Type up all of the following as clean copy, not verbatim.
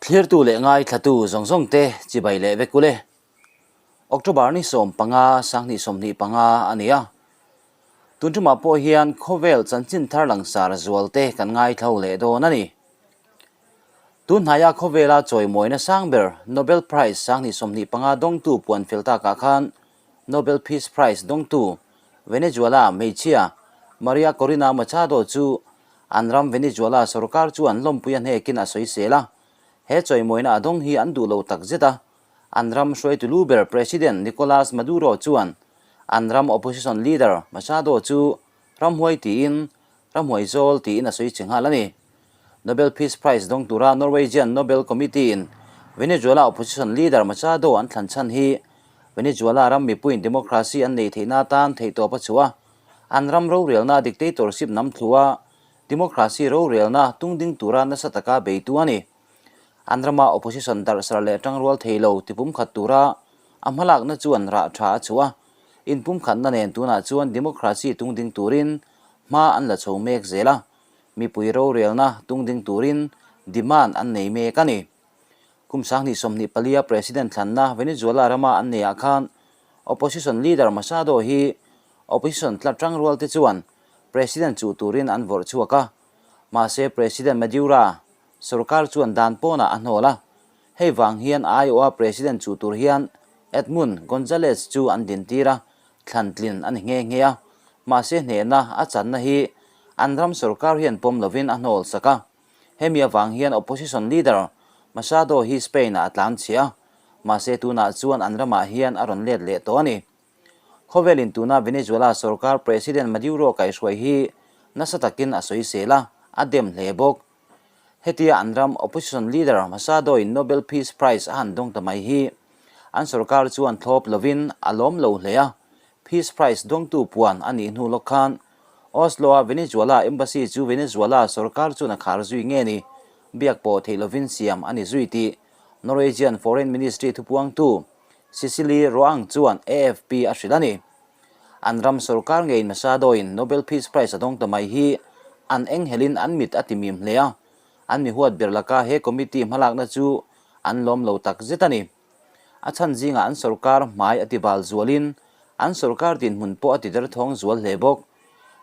Thlirtu leh ngaithlatu zawng zawng te chibai leh vek ule. October ni 15 2025 a ni a. Tun tumah pawh hian khawvel chanchin thar langsar zual te kan ngaithlo leh dawn a ni. Tun hnaia khawvela chawimawina sang ber Nobel Prize 2025 dawngtu puan fel takah khan Nobel Peace Prize dawngtu Venezuela hmeichhia Maria Corina Machado chu an ram Venezuela sorkar chuan lawmpui a hnekin a sawisel a, he chawimawina a dawng hi an duh lo takzet a. An ram hruaitu lu ber President Nicolas Maduro chuan an ram opposition leader Machado chu ramhuai tiin ramhuai zawl tiin a sawi che nghal a ni. Nobel Peace Prize dawng tura Norwegian Nobel Committee-in Venezuela opposition leader Machado an thlan chhan hi Venezuela ram mipuiin democracy an neih theihna atan theihtawp a chhuah a, an ram rorelna dictatorship nam thlua democracy rorelna tungding tura nasa taka beitu a ni. An rama opposition darhsar leh tangrual thei lo tipumkhat tura a hmalakna chuan rah tha a chhuah a, inpumkhatna nen tunah chuan democracy tungding turin hma an la chho mek zel a, mipui rorelna tungding turin demand an nei mek a ni. Kum 2024 a President thlanna Venezuela rama an neihah khan opposition leader Machado hi opposition tla tangrual te chuan President chuh turin an vawrh chhuak a, mahse President Madura sorkar chuan dan pawnah a hnawl a, hei vang hian aiawha President chuh tur hian Edmund Gonzalez chu an dintir a, thlan tlin a ni nghe nghe a, mahse hnehna a channa hi an ram sorkar hian pawm lovin a hnawl sak a. Hemi avang hian opposition leader Machado hi Spain-ah a tlan chhia a, mahse tunah chuan an ramah hian a rawn let leh tawh a ni. Khawvelin tuna Venezuela sorkar President Maduro kaihhruai hi nasa takin a sawisel a, a dem hle bawk. Hetia an ram opposition leader Machado-in Nobel Peace Prize a han dawng ta mai hi an sorkar chuan thlawp lovin a lawm lo hle a, Peace Prize dawngtu puan a nih hnu lawk khan Oslo-a Venezuela Embassy chu Venezuela sorkar chuan a khar zui nge ni, biak pawh theih lovin siam a ni zui tih Norwegian Foreign Ministry thupuangtu Cecilie Roang chuan AFP a hrilh a ni. An ram sorkar ngeiin Machado-in Nobel Peace Prize a dawng ta mai hi an enghelin an mit a timim hle a, an mi huat ber laka he committee hmalakna chu an lawm lo tak zet a ni. A chhan zingah an sorkar hmai a tibal zualin an sorkar dinhmun pawh a ti derthawng zual hle bawk.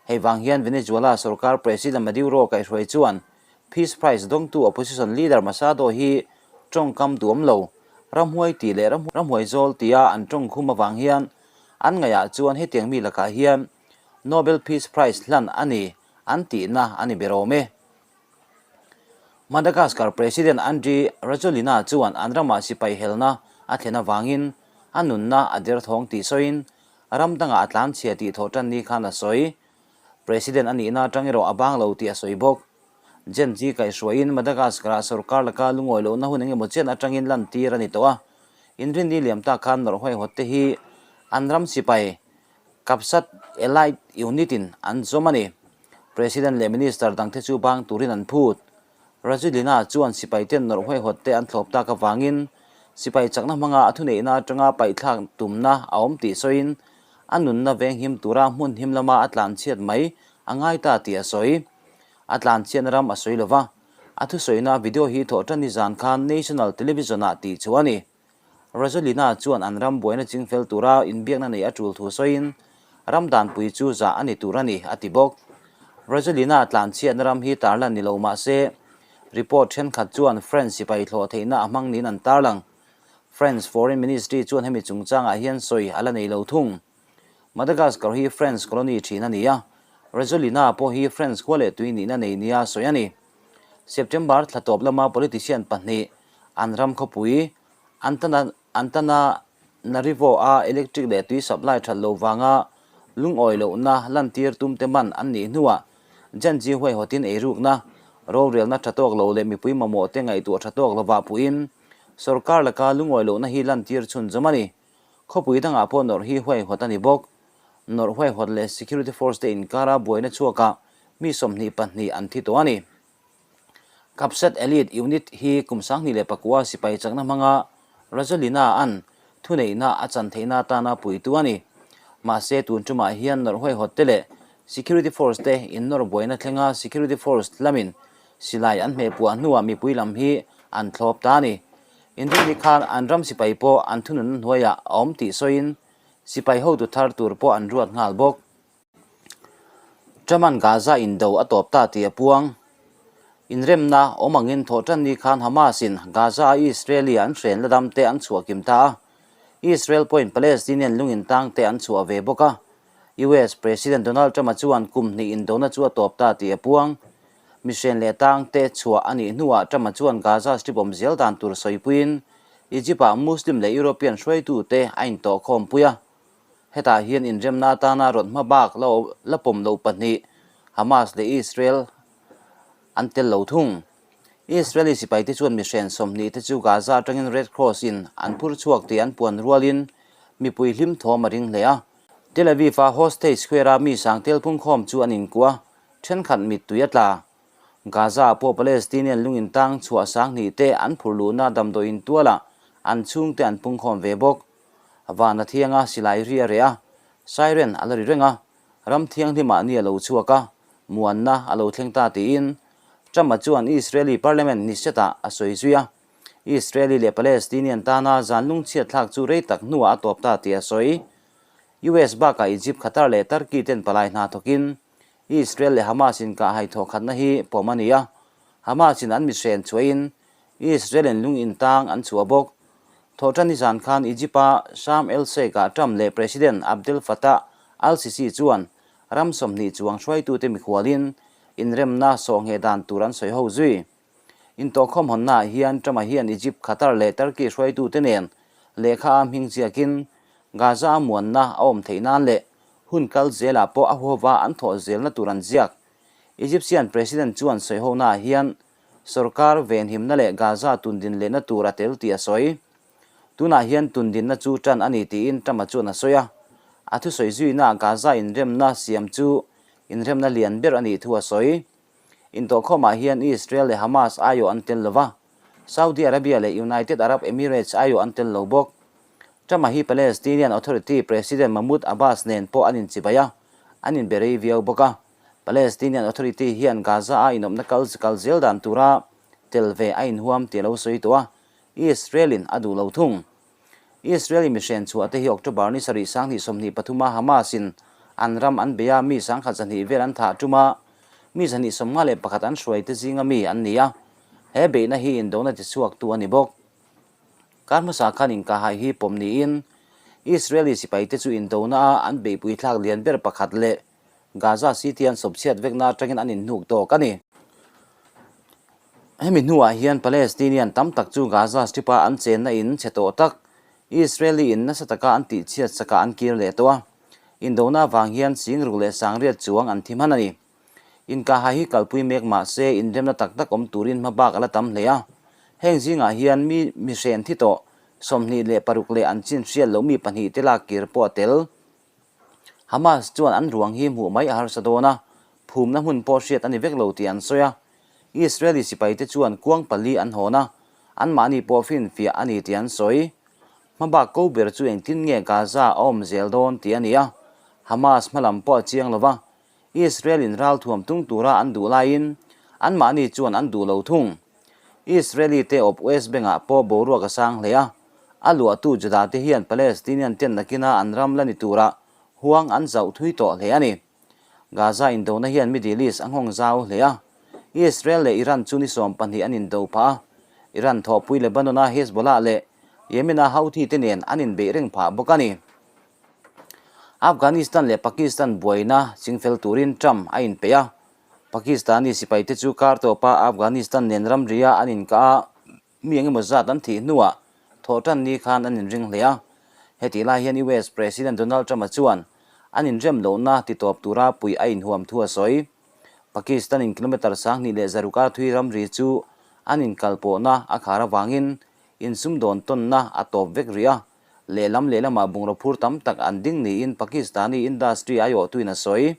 Hei vang hian Venezuela sorkar President Maduro kaihhruai chuan Peace Prize dawngtu opposition leader Machado hi tawngkam duam lo, ramhuai tih leh ramhuai zawl tia an tawngkhum avang hian an ngaihah chuan hetiang mi lakah hian Nobel Peace Prize hlan a ni an tihna a ni ber awm e. Madagascar President Andry Rajoelina chuan an ramah sipai helna a thlen avangin a nunna a derthawng tih sawiin ram dangah a tlanchhia tih thawh tan ni khan a sawi. President a nihna atang erawh a bang lo tih a sawi bawk. Gen Z kaihhruaiin Madagascar-ah sorkar laka lungawi lohna hun engemaw chen atangin lantir a ni tawh a. Inrinni liam tak khan nawrh huaihawt te hi an ram sipai Kapsat Elite Unit-in an zawm a ni. President leh Minister dangte chu bang turin an phut. Rajoelina chuan sipaiten nawrh huaihawt te an thlawp tak avangin sipai chakna hmanga a thuneihna atanga paihthlak tumna a awm tih sawiin a nunna venghim tura hmun him lama a tlanchhiat mai a ngai ta tih a sawi. A tlanchhiatna ram a sawi lova, a thusawina video hi thawh tan nizan khan National Television-ah tih chu a ni. Rajoelina chuan an ram buaina chingfel tura inbiakna neih a tul thu sawiin, ram danpui chu zah a ni tur a ni, a ti bawk. Rajoelina tlanchhiatna ram hi tarlan ni lo mah se, report thenkhat chuan French sipai thlawh theihna a hmang niin an tarlang. French Foreign Ministry chuan hemi chungchangah hian sawi a la nei lo thung. Madagascar hi French colony thin a ni a, Rajoelina pawh hi French khua leh tui nihna nei nia sawi a ni. September thla tawp lama politician pahnih an ram khawpui Antananarivo-a electric leh tui supply that lo vanga lungawi lohna lantir tumte man an nih hnuah Janji huaihawtin eirukna, rorelna tha tawk lo leh mipui mamawhte ngaihtuah tha tawk lovah puhin sorkar laka lungawi lohna hi lantir chhunzawm a ni. Khawpui dangah pawh nawrh hi huaihawt a ni bawk. Nawrh huaihawt leh security force te inkara buaina chhuakah mi 22 an thi tawh a ni. Kapsat Elite Unit hi kum 2009 sipai chakna hmanga Rajoelina an thuneihna a chan theihna atana puitu a ni. Mahse tun tumah hian nawrh huaihawt te leh security force te innawr buaina thlenga security force lamin silai an hmehpuah hnuah mipui lam hi an thlawp ta a ni. Inrinni khan an ram sipai pawh an thununna hnuaiah a awm tih sawiin sipai hotu thar tur pawh an ruat nghal bawk. Truman Gaza indo a tawp ta tih a puang. Inremna awm angin thawhtan ni khan Hamas-in Gaza-a Israeli an hren la dam te an chhuah kim ta a. Israel pawhin Palestinian lungin tang te an chhuah ve bawk a. US President Donald Trump-a chuan kum hnih indona chu a tawp ta tih a puang. Mihren leh tang te chhuah a nih hnuah Trump-a chuan Gaza Strip awm zel dan tur sawipuiin Egypt-ah Muslim leh European hruaitute a intawhkhawmpui a. Hetah hian inremna atana rawt hma bak la pawm loh pahnih Hamas leh Israel an tel lo thung. Israeli sipaite chuan mihren 20 te chu Gaza atangin Red Cross in an phur chhuak tih an puan rualin mipui hlim thawm a ring hle a. Tel Aviv-a Hostage Square-a mi sang tel phungkhawm chu an inkuah a, thenkhat mittui a tla. Gaza-ah pawh Palestinian lungin tang chhuah 2000 te an phur luhna damdawiin tualah an chhungte an pungkhawm ve bawk. Van a thiang a, silai ri a reh a, siren a la ri reng a, ram thianghlimah ni a lo chhuak a, muanna a lo thleng ta tiin Trump-a chuan Israeli parliament ni setah a sawi zui a. Israeli leh Palestinian tana zan lungchhiat thlak chu rei tak hnuah a tawp ta tih a sawi. US bakah Egypt, Qatar leh Turkey ten palai hna thawkin Israel leh Hamas inkahhai thawhkhatna hi pawm a ni a, Hamas in an mithren chhuahin Israel in lung intang an chhuah bawk. Thawhṭan nizan khan Egypt-a Sharm el Sheikh-ah Trump leh President Abdel Fattah al-Sisi chuan ram 20 chuang hruaitute mikhualin inremna sawhngheh dan tur an sawi ho zui. Intawhkhawm hawnnaah hian Trump-a hian Egypt, Qatar leh Turkey hruaitute nen lehkha a hming ziakin Gaza-a muanna a awm theih nan leh hun kal zelah pawh a huhova an thawh zelna tur an ziak. Egyptian President chuan sawihonaah hian Sorkar venhimna leh Gaza tundin lehna tur a tel tih a sawi. Tunah hian tundinna chu tan a ni tiin Trump-a chuan a sawi a. A thusawi zuinaah Gaza inremna siam chu inremna lian ber a nih thu a sawi. Intawhkhawmah hian Israel leh Hamas aiawh an tel lo va, Saudi Arabia leh United Arab Emirates aiawh an tel lo bawk. Trump-a hi Palestinian Authority President Mahmoud Abbas nen pawh an inchibai a, an inbe rei viau bawk a. Palestinian Authority hian Gaza-a inawpna kal kal zel dan tura tel ve a inhuam tih a lo sawi tawh a, Israel-in a duh lo thung. Israel-i mihren chhuah te hi October ni sarih 2023-a Hamas-in an ram an bei a, mi 120 vel an thah tum a, mi 251 an hruai te zinga mi an ni a, he beihna hi indona tichhuaktu a ni bawk. Kar hmasa khan inkahhai hi pawm niin Israeli sipaite chu indona a an beihpui thlak lian ber pakhat leh Gaza City an sawpchhiat vekna atangin an inhnuk tawk a ni. Hemi hnuah hian Palestinian tam tak chu Gaza Strip-a an chenna in chhe tawh tak, Israeli in nasa taka an tihchhiat sakah an kir leh tawh a. Indona avang hian 6000 leh 800 chuang an thi hman a ni. Inkahhai hi kalpui mek mah se inremna tak tak awm turin hmabak a la tam hle a. Heng zingah hian mi mihren thi tawh 26 leh an chin hriat loh mi pahnih te lak kir pawh a tel. Hamas chuan an ruang hi hmuh mai a harsa dawn a, phumna hmun pawh hriat a ni vek lo tih an sawi a. Israeli sipaite chuan kuang pali an hawn a, anmahni pawh finfiah a ni tih an sawi. Hmabak ko ber chu engtin nge Gaza a awm zel dawn tih a ni a, Hamas hmalam pawh a chiang lo va, Israel-in ralthuam tung tura an duh laiin anmahni chuan an duh lo thung. Israeli te awp West Bank-ah pawh boruak a sang hle a, a luahtu Juda te hian Palestinian ten nakina an ram la ni tura huang an zauh thui tawh hle a ni. Gaza indona hian Middle East a nghawng zau hle a, Israel leh Iran chu ni 12 an indo phah a, Iran thawhpui Lebanon-a Hezbollah leh Yemen-a Houthi te nen an inbeih reng phah bawk a ni. Afghanistan leh Pakistan buaina chingfel turin Trump a inpeih a, Pakistani sipaite chu kar tawpa Afghanistan nen ramria an inkah a, mi engemaw zat an thih hnuah thawhtan ni khan an inring hle a. Hetih lai hian US President Donald Trump-a chuan an inrem lohna titawp tura puih a inhuam thu a sawi. Pakistan-in kilometre 2600 a thui ramri chu an inkalpawhna a khar avangin insumdawn tawnna a tawp vek rih a. Lehlam lehlamah bungraw phur tam tak an ding niin Pakistani industry aiawhtuin a sawi.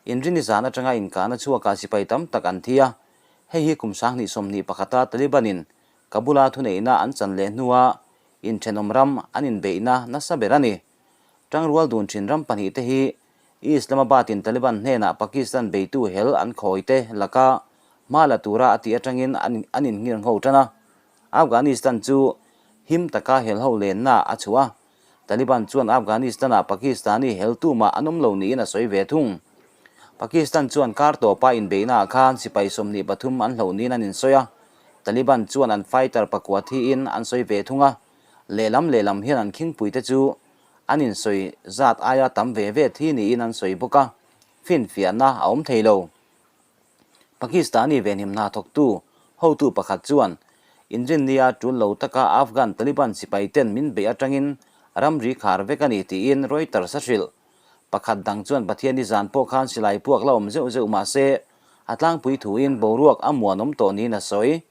Inrini zan atanga inkahna chhuakah sipai tam tak an thi a, hei hi kum 2021-a Taliban-in Kabul-a thuneihna an chan leh hnua inthenawm ram an inbeihna nasa ber a ni. Tangrual dun thin ram pahnihte hi Islamabad-in Taliban hnenah Pakistan beitu hel an khawite laka hma la tura a tih atangin an innghirngho tan a. Afghanistan chu him taka helho lenna a chhuah a, Taliban chuan Afghanistan-ah Pakistani hel tumah an awm lo niin a sawi ve thung. Pakistan chuan kar tawpa inbeihnaah khan sipai 23 an hloh niin an insawi a, Taliban chuan an fighter pakua thiin an sawi ve thung a, lehlam lehlam hian an khingpuite chu an insawi zat aia tam ve ve thi niin an sawi bawk a, finfiahna a awm thei lo. Pakistani venhim hna thawktu hotu pakhat chuan, Inrinnia tul lo taka Afghan Taliban sipaiten min beih atangin ramri khar vek a ni tiin Reuters a hrilh. Pakhat dang chuan Pathianni zan pawh khan silai puak la awm zeuh zeuh mah se a tlangpui thuin boruak a muanawm tawh niin a sawi.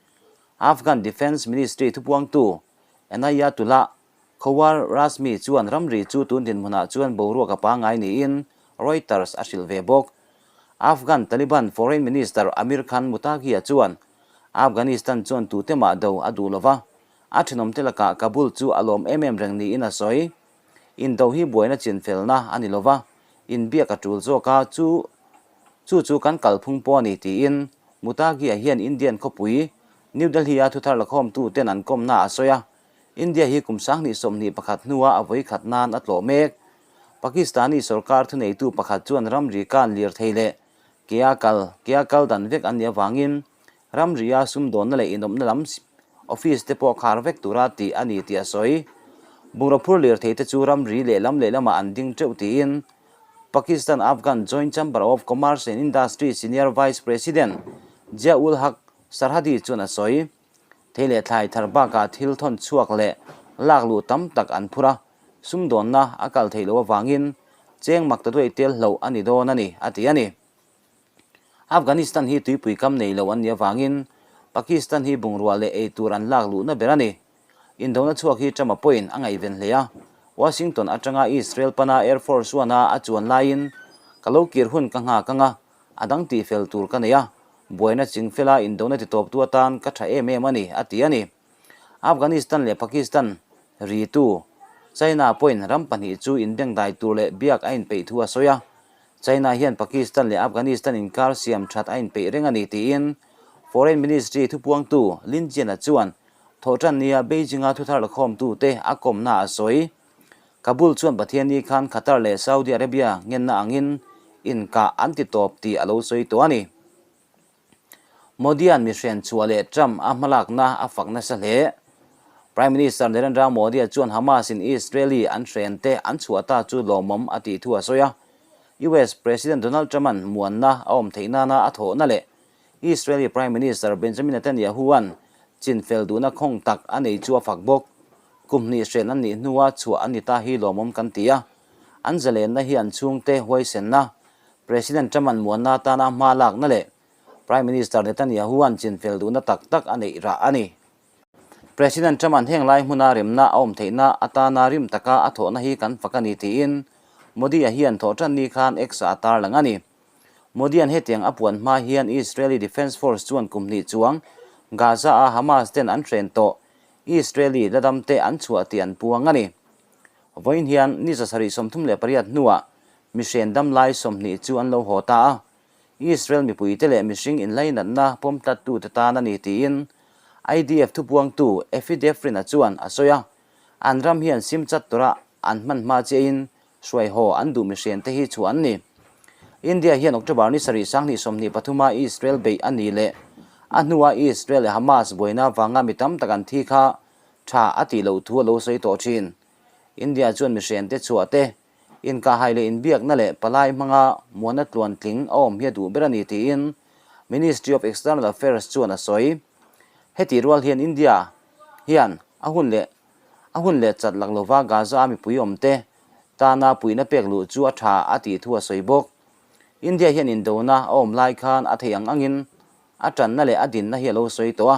Afghan Defence Ministry thupuangtu Enayatullah Khawar Rasmi chuan ramri chu tun dinhmunah chuan boruak a pangngai niin Reuters a hrilh ve bawk. Afghan Taliban Foreign Minister Amir Khan Muttaqi-a chuan Afghanistan chuan tute mah do a duh lova, a thenawmte lakah Kabul chu a lawm em em reng niin a sawi. Indo hi buaina chinfelna a ni lova, inbiak a tul zawk a, chu chu chu kan kalphung pawh a ni tiin Muttaqi-a hian Indian khawpui New Delhi-a thuthar lakhawmtuten an kawmna a sawi a. India hi kum 2021 hnua a vawi khat nan a tlawh mek. Pakistani sorkar thuneitu pakhat chuan ramri kan lirthei leh kea kal, kea kal dan vek an nih avangin ramria sumdawnna leh inawpna lam office te pawh khar vek tura tih a ni tih a sawi. Bungraw phur lirthei te chu ramri lehlam lehlamah an ding teuh tiin Pakistan-Afghan Joint Chamber of Commerce and Industry Senior Vice President Zia-ul Haq Sarhadi chuan a sawi. Thei leh thlai thar bakah thil thawn chhuak leh lak luh tam tak an phur a, sumdawnna a kal theih loh avangin cheng mak ta duai tel hloh a ni dawn a ni, a ti a ni. Afghanistan hi tuipui kam nei lo an nih avangin Pakistan hi bungrua leh ei tur an lak luhna ber a ni. Indona chhuak hi Trump-a pawhin a ngaihven hle a, Washington atanga Israel pana Air Force One-a a chuan laiin, Ka lo kir hun ka nghak ang a, a dang tihfel tur ka nei a, Buaina chingfela indona titawptu atan ka tha em em a ni, a ti a ni. Afghanistan leh Pakistan ritu China pawhin ram pahnih chu inbengdai tur leh biak a inpeih thu a sawi a. China hian Pakistan leh Afghanistan inkar siam that a inpeih reng a ni tiin Foreign Ministry thupuangtu Lin Jian-a chuan Thawhtannia Beijing-a thuthar lakhawmtute a kawmna a sawi. Kabul chuan Pathianni khan Qatar leh Saudi Arabia ngenna angin inkah an ti tawp tih a lo sawi tawh a ni. Modi-a'n mihren chhuah leh Trump a hmalakna a fak nasa hle. Prime Minister Narendra Modi-a chuan Hamas-in Israeli an hrente an chhuah ta chu lawmawm a tih thu a sawi a. US President Donald Trump-a'n muanna a awm theih nana a thawhna leh Israeli Prime Minister Benjamin Netanyahu-a'n chinfel duhna khawng tak a nei chu a fak bawk. Kum hnih hren an nih hnua chhuah an ni ta hi lawmawm kan ti a, an zalenna hi an chhungte huaisenna, President Trump-a'n muanna atana hma lakna leh Prime Minister Netanyahu-a'n chinfel duhna tak tak a neih rah a ni. President Trump-a'n heng lai hmuna remna a awm theihna atana rim taka a thawhna hi kan fak a ni tiin Modi-a hian thawhtanni khan X-ah a tarlang a ni. Modi-a'n hetiang a puan hma hian Israeli Defence Force chuan kum hnih chuang Gaza-a Hamas ten an hren tawh Israeli la damte an chhuah tih an puang a ni. Vawiin hian ni 738 hnuah mihren dam lai 20 chu an lo haw ta a, Israel mipuite leh mihring inlainatna pawm tlattute tan a ni tiin IDF thupuangtu Effie Defrin-a chuan a sawi a, an ram hian sim chat tura an hman hma chiahin Hruai haw an duh mihrian te hi chhuah an ni. India hian October ni sarih sanghnih 23 a Israel beih a ni leh a hnua Israel leh Hamas buaina vanga mi tam tak an thi kha tha a tih loh thu a lo sawi tawh thin. India chuan mihrian te chhuah te, inkahhai leh inbiakna leh palai hmanga muana tluan tling a awm hi a duh ber a ni tiin Ministry of External Affairs chuan a sawi. Heti rual hian India hian a hun leh A hun leh chat lak lova Gaza-a mipui awmte tana puihna pek luh chu a tha a tih thu a sawi bawk. India hian indona a awm lai khan a theih ang angin a tanna leh a dinna hi a lo sawi tawh a.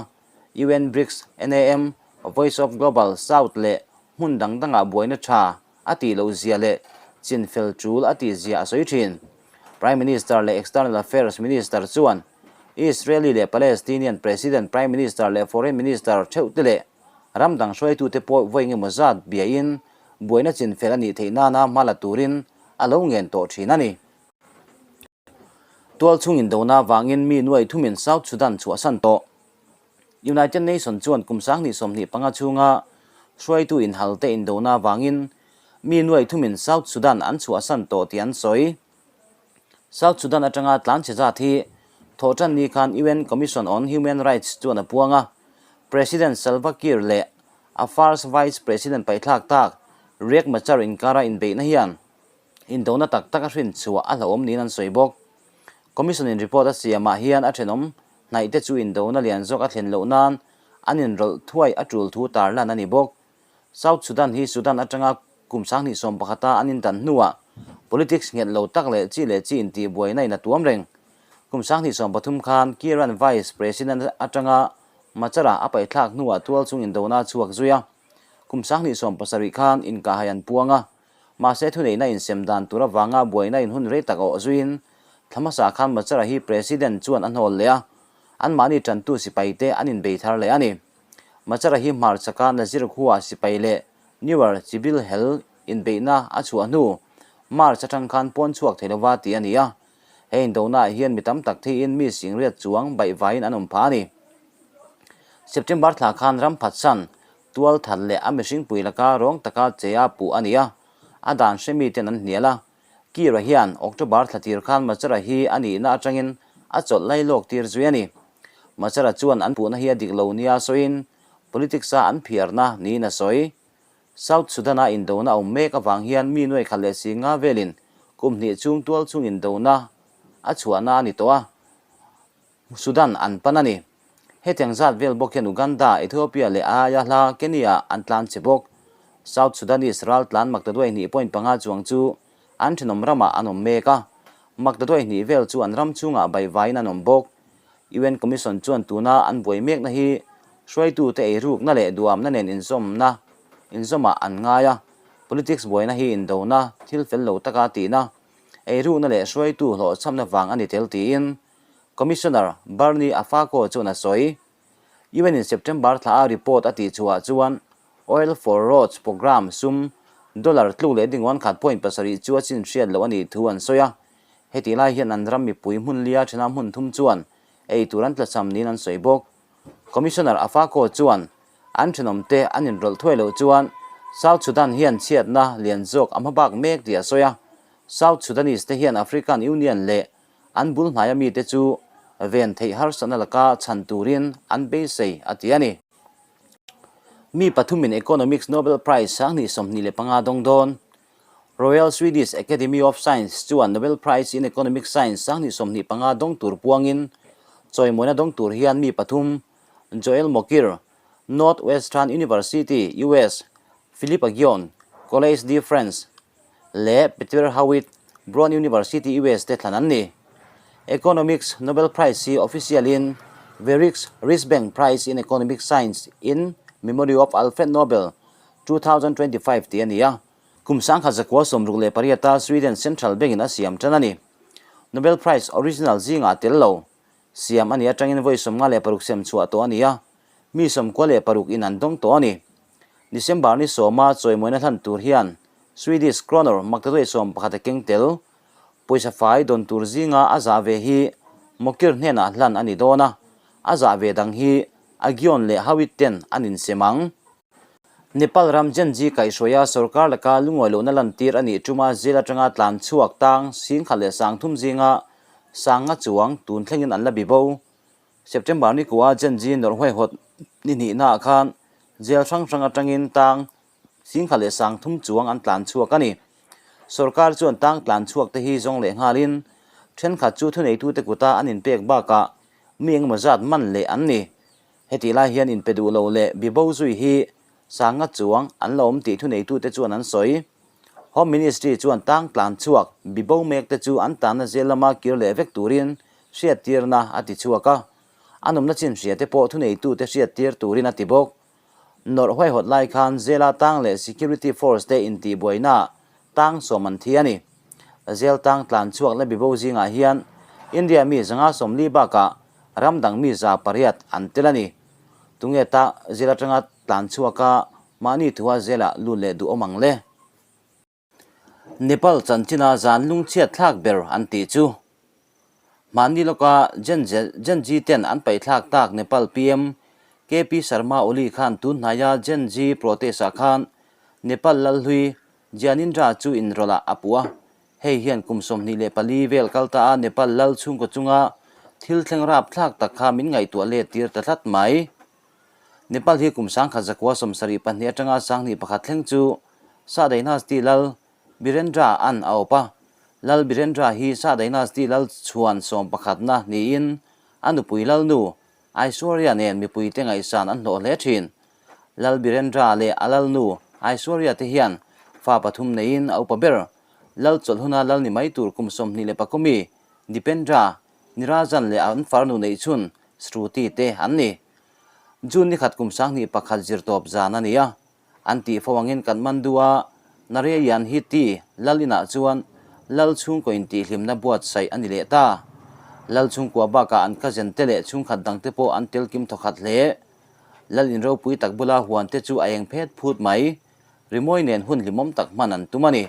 UN, BRICS, NAM, Voice of Global South leh hmun dang dangah buaina tha a tih loh zia leh chinfel tul a tih zia a sawi thin. Prime Minister leh External Affairs Minister chuan Israeli leh Palestinian President, Prime Minister leh Foreign Minister theuhte leh Ram dang hruaitute pawh vawi engemaw zat biain buaina chinfel a nih theih nana hma la turin a lo ngen tawh thin a ni. Tualchhung indona vangin mi nuai thumin South Sudan chhuahsan tawh. United Nation chuan kum 2025 chhunga hruaitu inhalte indona avangin mi nuai thumin South Sudan an chhuahsan tawh tih an sawi. South Sudan atanga tlanchhe zat hi thawhtan ni khan UN Commission on Human Rights chuan a puang a, President Salva Kiir leh a First Vice President paihthlak tak Riek Machar inkara inbeihna hian indona tak tak a hrin chhuah a hlauhawm niin an sawi bawk. Commission in report a siamah hian a thenawm hnaih te chu indona lian zawk a thlen loh nan an inrawlh thuai a tul thu tarlan a ni bawk. South Sudan hi Sudan atanga kum 2011 a an indan hnuah politics nghet lo tak leh chi leh chi intihbuaina in a tuam reng. Kum 2013 khan Kiran Vice President atanga Machar-a a paihthlak hnuah tual chung indona a chhuak zui a. Kum 2017 khan inkahhai an puang a. Mahse thuneihna insem dan tur avanga buaina in hun rei tak a awh zuiin thla hmasa khan Machar-a hi President chuan a hnawl leh a, anmahni tantu sipaite an inbei thar leh a ni. Machar-a hi hmarchhaka Nazir khua sipai leh Newer Chibil Hel inbeihna a chhuah hnu March atang khan pawn chhuak thei lova tih a ni a, he indonaah hian mi tam tak thiin mi singriat chuang baihvaiin an awm phah a ni. September thla khan ram phatsan Tual that leh a mihringpui laka rawng taka che a puh a ni a, a dan hre miten an hnial a. Kira hian October thla tir khan Machara hi a nihna atangin a chawlh lai lawk tir zui a ni. Machara chuan an puhna hi a dik lo nia sawiin politics-a an phiarna niin a sawi. South Sudan-a indona awm mek avang hian mi nuaikhat leh si nga velin kum hnih chung tual chung indona a chhuahna a ni tawh a. Sudan an pan a ni. Hetiang zat vel bawk hian Uganda, Ethiopia leh a aia hla Kenya an tlan che bawk. South Sudanese ral tlan maktaduai hnih point panga chuang chu an thenawm ramah an awm mek a, maktaduai hnih vel chu an ram chhungah baihvaiin an awm bawk. UN Commission chuan tuna an buai mekna hi hruaitute eirukna leh duamna nen inzawmna inzawmah an ngai a, politics buaina hi indona thil fel lo taka tihna, eirukna leh hruaitu hlawhchhamna vang a ni tel tiin Commissioner Barney Afako chuan a sawi. UN in September thla a report a tih chhuah chuan Oil for Roads programme sum dollar tluk leh ding 1.7 chu a chin hriat loh a nih thu an sawi a. Hetih lai hian an ram mipui hmun lia thena hmun thum chuan ei tur an tlachham niin an sawi bawk. Commissioner Afako chuan an thenawmte an inrawlh thuai loh chuan South Sudan hian chhiatna lian zawk a hmabak mek tih a sawi a. South Sudanese te hian African Union leh An bul hnaia mite chu ven theih harsatna laka chhan turin an beisei a ti a ni. Mi pathumin Economics Nobel Prize 2025 dawng dawn. Royal Swedish Academy of Science chuan Nobel Prize in Economic Science 2025 dawng tur puangin chawimawina dawng tur hian mi pathum, Joel Mokyr, Northwestern University, US, Philippe Aghion, Collège de France, leh Peter Howitt, Brown University, US te thlan an ni. Economics Nobel Prize hi official in Verisk Riksbank Prize in Economic Science in Memory of Alfred Nobel 2025 tih a ni a. Kum 1968 a Sweden Central Bank in a siam tan a ni. Nobel Prize original zingah a tel lo. Siam a nih atangin vawi 56 sem chhuah tawh a ni a, mi 96 in an dawng tawh a ni. December ni sawma chawimawina hlan tur hian Swedish kronor maktaduai 11 a keng tel. Pawisa fai dawn tur zinga a zah ve hi Mokir hnenah hlan a ni dawn a, a zah ve dang hi Aghion leh Howitt ten an insem ang. Nepal ram Gen Z kaihhruaia sorkar laka lungawi lohna lantir a nih tuma jail atanga tlan chhuak tang 10,300 zinga sanga chuang tun thlengin an la bi bo. September ni kua Gen Z nawrh huaihawt ni hnihnaah khan jail hrang hrang atangin tang 10,300 chuang an tlan chhuak a ni. Sorkar chuan tang tlan chhuak te hi zawng leh nghalin thenkhat chu thuneitute kuta an inpek bakah mi engemaw zat man leh an ni. Hetih lai hian inpe duh lo leh bibo zui hi sanga chuang an la awm tih thuneitute chuan an sawi. Home Ministry chuan tang tlan chhuak bibo mek te chu an tanna zel lama kir leh vek turin hriattirna a ti chhuak a, a nawmna chin hria te pawh thuneitute hriattir turin a ti bawk. Nawrh huaihawt lai khan Zela tang leh Security Force te intihbuainaah tang sawm an thi a ni. Zel tang tlan chhuak la bibo zingah hian India mi 140 bakah ram dang mi 800 an tel a ni. Tunge ta zel atanga tlan chhuaka mahni thua zela lut leh duh awm ang le? Nepal chanchina zan lungchhiat thlak ber an tih chu mahni lawka Gen Z ten an paih thlak tak Nepal PM. KP Sharma Oli khan tun hnaia Gen Z protest-ah khan Nepal Lalhlui Gyanindra chu inrawlh ah a puh a. Hei hian kum 24 vel kal ta a Nepal lal chhungkaw chunga thil thleng rapthlak tak kha min ngaihtuah let tir ta tlat mai. Nepal hi kum 1972 atanga 2001 thleng chu Shah Dynasty lal Birendra an a awp a. Lal Birendra hi Shah Dynasty lal chhuan sawmpakhatna niin a nupui lalnu Aishwarya nen mipuite ngaihsan an hlawh hle thin. Lal Birendra leh a lalnu Aishwarya te hian fa pathum neiin a upa ber. Lal chawlh huna lal ni mai tur kum 23 mi Dipendra, Nirajan leh an farnu neihchhun Shruti te an ni. June ni khat kum 2001 zirtawp zan a ni a. An tih fo angin Kathmandu a Narayan hi ti Lal inah chuan Lal chhungkaw intihhlimna buatsaih a ni leh ta. Lal chhungkua bakah an cousin te leh chhungkhat dangte pawh an tel kim thawkhat hle. Lal in ropui tak bula huan te chu a eng phet phut mai. Rimawi nen hun hlimawm tak hman an tum a ni.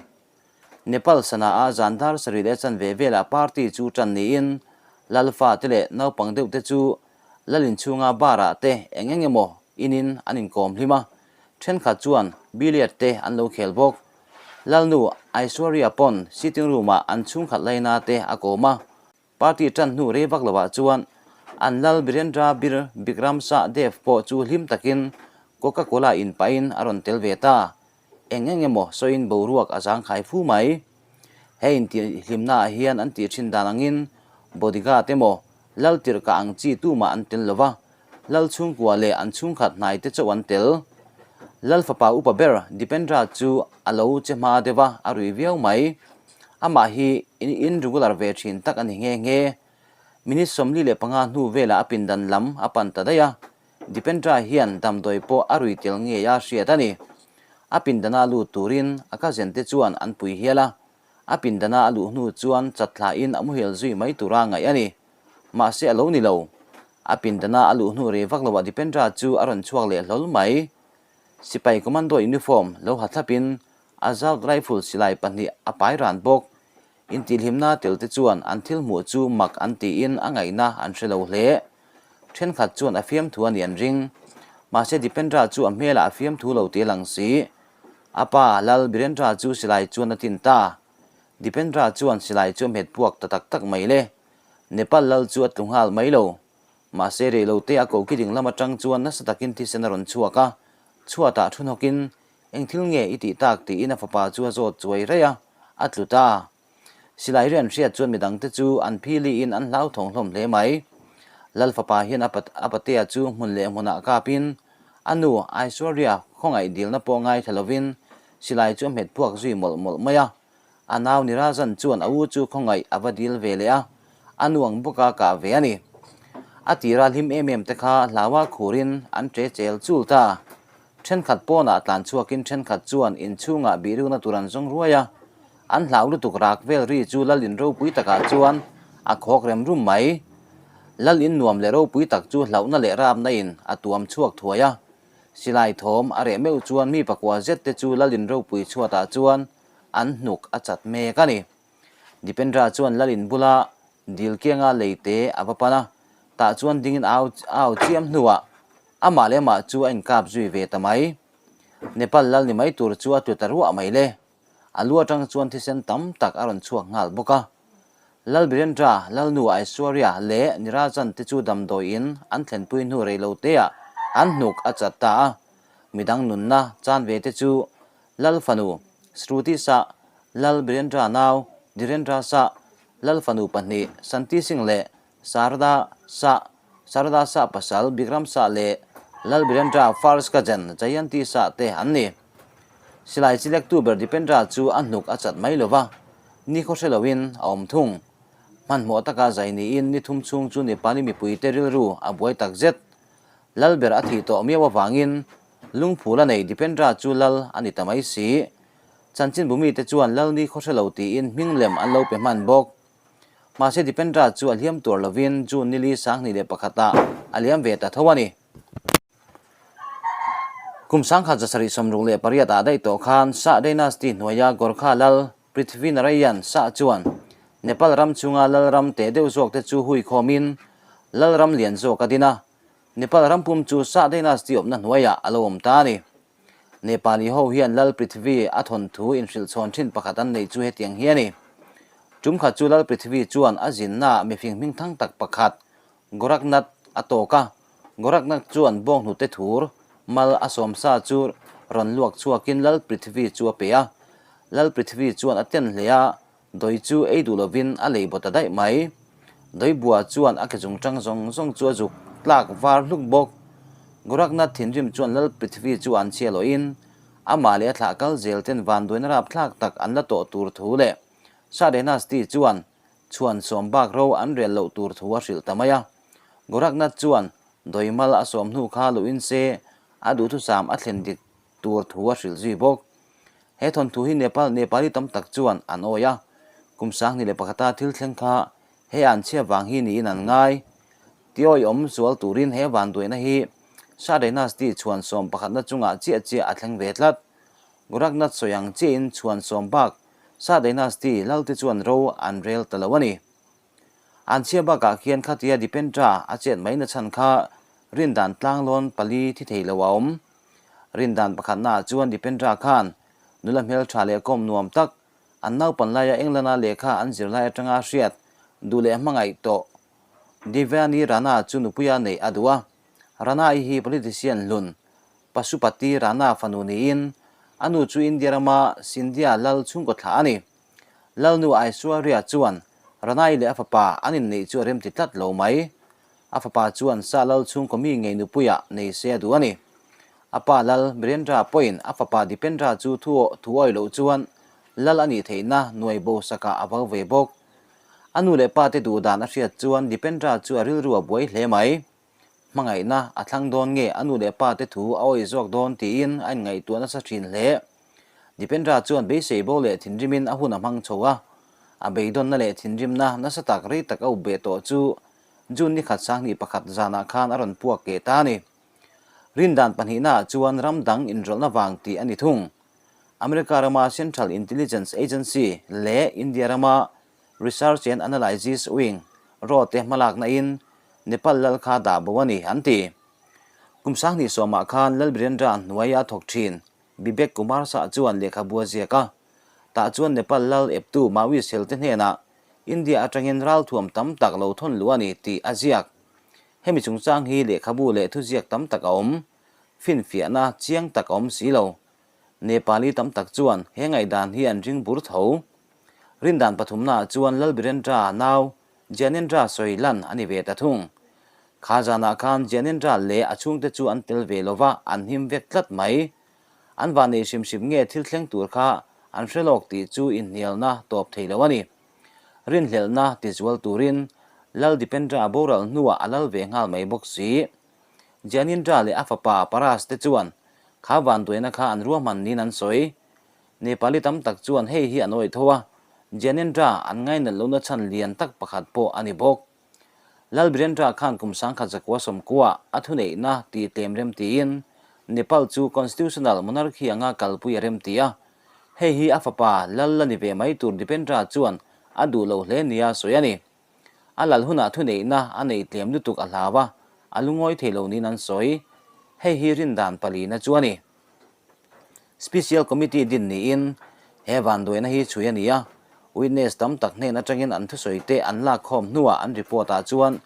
Nepal sana a zan dar sarih leh chanve velah party chu tan niin Lal fate leh naupang deuh te chu Lal inchhunga bar ah te eng eng emaw inin an inkawm hlim a, thenkhat chuan billiard te an lo khel bawk. Lalnu Aishwarya pawn sitting room ah an chhungkhat laina te a kawm a, party tan hnu rei vak lovah chuan an lal Birendra Bir Bikram Shah Dev pawh chu hlim takin Coca Cola in pahin a rawn tel ve ta. Eng eng emaw sawiin boruak a zangkhai fu mai. He intihhlimnaah hian an tih thin dan angin bodyguard emaw lal tirhkah ang chi tumah an tel lo va, lal chhungkua leh an chhungkhat hnai te chauh an tel. Lal fapa upa ber Dipendra chu a lo che hma deuh a, a rui viau mai. Amah hi in regular ve thin tak a ni nghe nghe. Minute 45 hnu velah a pindan lam a pan ta daih a, Dipendra hian damdawi pawh a rui tel ngei a hriat a ni. A pindana lut turin a cousin te chuan an pui hial a, a pindana a luh hnu chuan chathlain a muhil zui mai tura ngaih a ni. Mahse a lo ni lo. A pindana a luh hnu rei vak loah Dipendra chu a rawn chhuak leh hlawl mai. Sipai commando uniform lo ha thlapin Assault rifle silai pahnih a pai ran bawk. Intihhlimna tel te chuan an thil hmuh chu mak an tiin a ngaihna an hre lo hle. Thenkhat chuan a fiamthu a nih an ring. Mahse Dipendra chu a hmelah a fiamthu lo tih a lang si. A pa Lal Birendra chu silai chuan a tin ta. Dipendra chuan silai chu a hmet puak ta tak tak mai le. Nepal lal chu a tlu nghal mai lo. Mahse reilote a koki ding lam atang chuan nasa takin thisen a rawn chhuak a, chhuatah thu hnawkin Eng thil nge i tih tak tiin a fapa chu a zawt chuai raih a, a tlu ta. Silai ri an hriat chuan midangte chu an philiin an hlauthawng hlawm hle mai. Lal fapa hian a a patea chu hmun leh hmunah kapin a nu Aishwarya khawngaih dilna pawh ngaithla lovin silai chu a hmet puak zui mawlh mawlh mai a. A nau Nirazan chuan a u chu khawngaih a va dil ve leh a, a nu ang bawka kah ve a ni. A tira hlim em em te kha hlaua khurin an ṭe chel chul ta. Thenkhat pawnah tlan chhuakin thenkhat chuan inchhungah bihrukna tur an zawng ruai a, an hlau lutuk rak vel ri chu lal in ropui takah chuan a khawk rem rum mai. Lal in nuam leh ropui tak chu hlauhna leh rapna in a tuam chhuak thuai a, silai thawm a reh meuh chuan mi pakua zet te chu lal in ropui chhuatah chuan an hnuk a chat mek a ni. Dipendra chuan lal in bula dil kianga leite a va pan a, tah chuan dingin au au chiam hnuah Amah leh amah chu a inkap zui ve ta mai. Nepal lal ni mai tur chu a tlu ta ruah mai le. A lu atang chuan thisen tam tak a rawn chhuak nghal bawk a. Lal Birendra, Lalnu Aishwarya leh Nirajan te chu damdawi in an thlenpui hnu rei lo teah an hnuk a chat ta a. Midang nunna chan ve te chu Lal fanu Shruti Shah, Lal Birendra nau Dhirendra Shah, Lal fanu pahnih Shanti Singh leh Sarada Shah, Sarada Shah pasal Bikram Shah leh Lal Birendra First Cousin Jayanti Shah te an ni. Silai chilektu ber Dipendra chu a hnuk a chat mai lova, nikhaw hre loin a awm thung. Hmanhmawh taka zai niin ni thum chhung chu Nepali mipuite rilru a buai tak zet. Lal ber a thih tawh miau avangin lungphul a nei Dipendra chu lal a ni ta mai si. Chanchinbu mite chuan lal nikhaw hre lo tiin hming lem an lo pe hman bawk. Mahse Dipendra chu a hliam tuar lovin June nili 2001 ah a liam ve ta tho a ni. Kum 1768 ah daih tawh khan Shah Dynasty hnuaia Gorkha lal Prithvi Narayan Shah chuan Nepal ram chunga lal ram teh deuh zawk te chu hui khawmin lal ram lian zawk a din a. Nepal ram pum chu Shah Dynasty awmna hnuaiah a lo awm ta a ni. Nepali ho hian Lal Prithvi a thawnthu inhrilh chhawn thin pakhat an neih chu hetiang hi a ni. Tum khat chu Lal Prithvi chuan a zinnaah mifing hmingthang tak pakhat Gorakhnath a tawk a, Gorakhnath chuan bawnghnute thur mal a sawmsa chu rawn luak chhuakin Lal Prithvi chu a pe a. Lal Prithvi chuan a ten hle a, Doi chu ei duh lovin a lei baw ta daih mai. Doi bua chuan a ke chungchang zawng zawng chu a zuk tlak var hluk bawk. Gorakhnath thinrim chuan Lal Prithvi chu an chhia lohin amah leh a thlah kal zel ten vanduaina rapthlak tak an la tawh tur thu leh Shah Dynasty chuan chhuan sawm bak ro an rel loh tur thu a hrilh ta mai a. Gorakhnath chuan doi mal a sawm hnu kha luhin se a duhthusam a thlen dik tur thu a hrilh zui bawk. He thawnthu hi Nepal Nepali tam tak chuan an awi a, kum 2001-a thil thleng kha he an chhia vang hi niin an ngai. Tiawi awm sual turin he vanduaina hi Shah Dynasty chhuan sawm pakhatna chungah chiah chiah a thleng ve tlat. Gorakhnath sawi ang chiahin chhuan sawm bak Shah Dynasty lalte chuan ro an rel ta lo a ni. An chhia bakah khian khatia Dipendra a chet mai nachhan kha rindan tlanglawn pali thi thei lo a awm. Rindan pakhatnaah chuan Dipendra khan nula hmeltha leh kawm nuam tak, an naupan laia England-a lehkha an zir lai atanga hriat duh leh hmangaih tawh Devyani Rana chu nupuia neih a duh a. Rana-i hi politician hlun Pashupati Rana fanu niin a nu chu India rama Scindia lal chhungkaw thlah a ni. Lalnu Aishwarya chuan Ranai leh a fapa an inneih chu a remti tlat lo mai. A fapa chuan Sa Lal chhungkaw mi ngei nupuiah nei se a duh a ni. A pa Lal Birendra pawhin a fapa Dipendra chu thu awi loh chuan Lal a nih theihna nuai bo sakah a vau ve bawk. A nu leh pa te duh dan a hriat chuan Dipendra chu a rilru a buai hle mai. Hmangaihna a thlang dawn nge a nu leh pa te thu a awi zawk dawn tiin a inngaihtuah nasa thin hle. Dipendra chuan beisei bo leh thinrimin a hun a hmang chho a, a beidawnna leh thinrimna nasa tak rei tak a up beh tawh chu June ni khat 2001 zanah khan a rawn puak keh ta a ni. Rindan pahnihnaah chuan ram dang inrawlhna vang tih a ni thung. America rama Central Intelligence Agency leh India rama Research and Analysis Wing, raw te hmalakna in Nepal lal kha dah bo a ni, an ti. Kum 2010-ah khan Lal Birendra hnuai a thawk thin Bibek Kumar Shah chuan lehkhabu a ziak a. Tah chuan Nepal lal eptu Maoist helte hnenah India atangin ralthuam tam tak lo thawn luh a ni tih a ziak. Hemi chungchang hi lehkhabu leh thuziak tam tak a awm. Finfiahna chiang tak a awm si lo. Nepali tam tak chuan he ngaihdan hi an ring bur tho. Rindan pathumnaah chuan Lal Birendra nau Gyanendra sawi lan a ni ve ta thung. Kha zanah khan Gyanendra leh a chhungte chu an tel ve lova an him vek tlat mai. An vannei hrim hrim nge thil thleng tur kha an hre lawk tih chu inhnialna tawp thei lo a ni. Rinhlelhna tizual turin Lal Dipendra boral hnuah a lal ve nghal mai bawk si. Gyanendra leh a fapa Paras te chuan kha vanduaina kha an ruahman niin an sawi. Nepali tam tak chuan hei hi an awih tho a, Gyanendra an ngainat lohna chhan lian tak pakhat pawh a ni bawk. Lal Birendra khan kum 1990 a thuneihna tih tlem rem tiin Nepal chu constitutional monarchy anga kalpui a rem ti a, hei hi a fapa lal la ni ve mai tur Dipendra chuan a duh lo hle nia sawi a ni. A lal hunah thuneihna a neih tlem lutuk a hlau a, a lungawi thei lo niin an sawi. Hei hi rindan palina chu a ni. Special Committee din niin he vanduaina hi chhui a ni a, witness tam tak hnen atangin an thusawi te an lak khawm hnuah an report ah chuan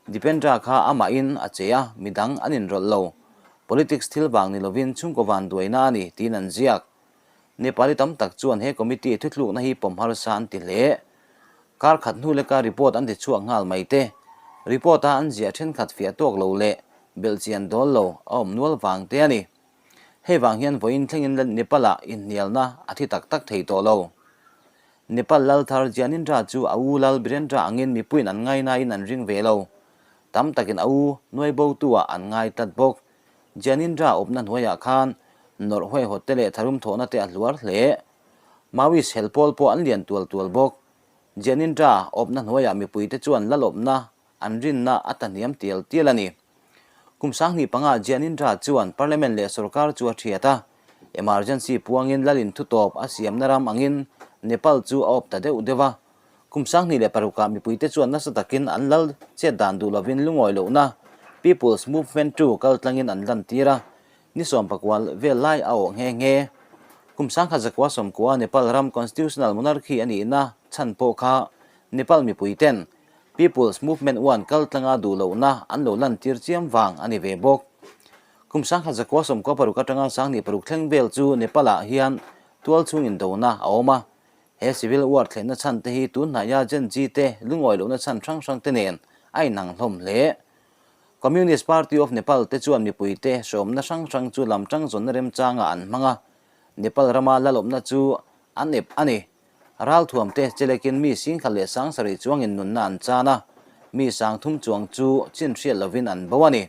Dipendra kha amahin a che a, midang an inrawlh lo. Politics thil vang ni lovin chhungkaw vanduaina a ni tiin an ziak. Nepali tam tak chuan he committee thuthlukna hi pawm harsa an ti hle. Kar khat hnu leka report an ti chhuak nghal mai te, report a an ziah thenkhat fiah tawk lo leh belhchian dawl lo a awm nual vang te a ni. Hei vang hian vawiin thlengin Nepal-ah inhnialna a thi tak tak thei tawh lo. Nepal lal thar Gyanendra chu a u lal Birendra angin mipuiin an ngainain an ring ve lo. Tam takin a u nuai botu-ah an ngai tlat bawk. Gyanendra awpna hnuaiah khan nawrh huaihawt te leh tharum thawhna te a hluar hle. Maoist hel pawl pawh an lian tual tual bawk. Gyanendra awpna hnuaiah mipuite chuan lal awpna an rinna a ta hniam tial tial a ni. Kum 2005 Gyanendra chuan Parliament leh sorkar chu a thiat a, emergency puangin lalin thutawp a siamna ram angin Nepal chu a awp ta deuh deuh a. Kum 2006-ah mipuite chuan nasa takin an lal chet dan duh lovin lungawi lohna People's Movement ii kaltlangin an lantir a, ni sawmpakual vel lai a awh nghe nghe. Kum 1990 Nepal ram constitutional monarchy a nihna chhan pawh kha Nepal mipuiten People's Movement I kaltlanga duh lohna an lo lantir chiam vang a ni ve bawk. Kum 1996 atanga 2006 thleng vel chu Nepal-ah hian tualchhung indona a awm a. He civil war thlenna chhan te hi tun hnaia Gen Z te lungawi lohna chhan hrang hrang te nen a inang hlawm hle. Communist Party of Nepal te chuan mipuite hrawmna hrang hrang chu lamtang zawnna remchangah an hmang a, Nepal rama lalawmna chu an ep a ni. Ralthuam te chelekin mi singkhat leh sangsarih chuangin nunna an chan a, mi sangthum chuang chu chin hriat lovin an bo a ni.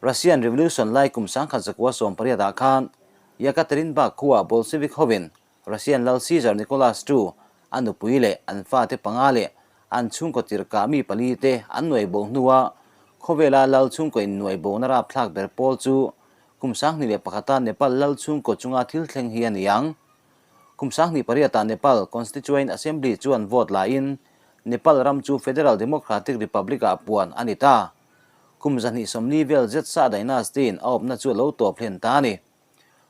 Russian Revolution lai kum 1918 ah khan Yekaterinburg khuaa Bolshevik hovin Russian Lal Caesar Nicholas ii a nupui leh an fate panga leh an chhungkaw tirhkah mi pali te an nuai bo hnua khawvela Lal chhungkaw innuai bona rapthlak ber pawl chu kum 2001 a Nepal Lal chhungkaw chunga thil thleng hi a ni ang. Kum 2008 ah Nepal Constituent Assembly chuan vote laiin Nepal ram chu Federal Democratic Republic ah puan a ni ta. Kum 240 vel zet Shah Dynasty in a awpna chu a lo tawp hlen ta a ni.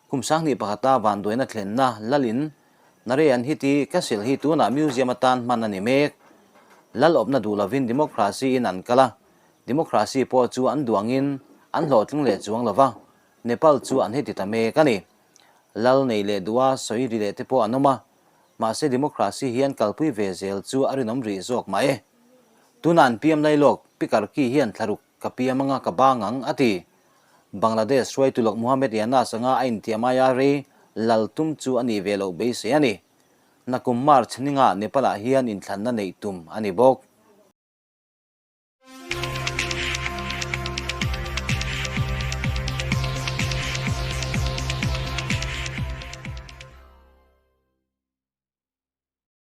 Kum 2001 a vanduaina thlenna Lalin Narayan hi ti ka sil hi tunah museum atan hman a ni mek. Lal awpna duh lovin democracy in an kal a, democracy pawh chu an duangin an hlawhtling leh chuang lova, Nepal chu an heti ta mek a ni. Lal nei leh duha sawi ri leh te pawh an awm a, mahse democracy hi an kalpui ve zel chu a rinawm rih zawk mah e. Tunah an PM lailawk Pi Karki hian thlaruk Ka piam anga ka bang ang, a ti. Bangladesh hruaitu lawk Muhammad Yunus anga a intiam aia rei lal tum chu a nih ve loh beisei a ni. Nakum March ninga Nepal-ah hian inthlanna neih tum a ni bawk.